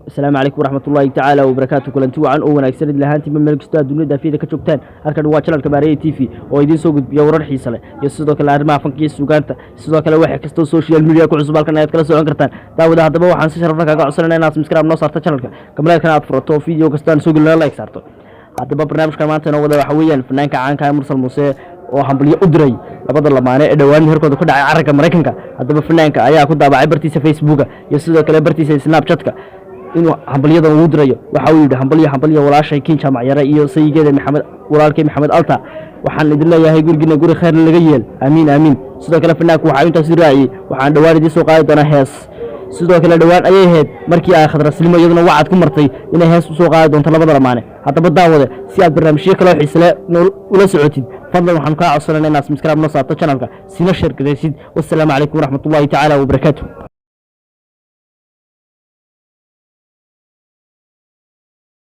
Asalaamu calaykum waraxmatullaahi tacaala wabarakaatu. Kulanti wacan oo wanaagsan idin lahaantiinba meel kastoo aad dunida daafiyada ka joogtaan. Halkan waa channelka Maareeye TV oo idiin soo gudbiya warar xiise leh iyo sidoo kale arrimaha fanka iyo suugaanta. Sidoo kale waxa kastoo social media ku cusub halkan ayaad kala socon kartaan. Daawada, haddaba waxaan si sharaf leh kaaga codsanayna inaad subscribe noo saarto channelka, gambaleelkana aad furato oo video kasta aan soo gelino like saarto. Haddaba barnaamijkan maanta inoo wada waxa weeyaan fanaanka caanka ah Mursal Muuse oo hambalyo u diray labada lamaane ee dhowaan meherkooda ku dhacay carragga Maraykanka. Haddaba fanaanka ayaa ku daabacay bartiisa Facebooka iyo sidoo kale bartiisa Snapchatka inuu hambalyadan uu dirayo. Waxa uu yidhi: "Hambalyo, hambalyo, walaashay Kiin Jaamac Yare iyo sayigeeda Maxamed, walaalkay Maxamed Alta. Waxaan idin leeyahay gurigiina guri khayr laga yeel. Aamiin, aamiin." Sidoo kale fanaanku waxaa intaasi raaciyey: "Waxaan dhowaan idiin soo qaadi doonaa hees." Sidoo kale dhowaan ayay ahayd markii ay Khadraslimo iyaduna wacad ku martay inay hees u soo qaadi doonto labada lamaane. Haddaba daawade, si aad barnaamijyo kaloo xiisle ula socotid, fadlan waxaan kaa codsanayna inaad subscribe noo saarto channelka, sina share garaysid. Wassalaamu calaykum waraxmatullaahi tacaala wabarakaatu.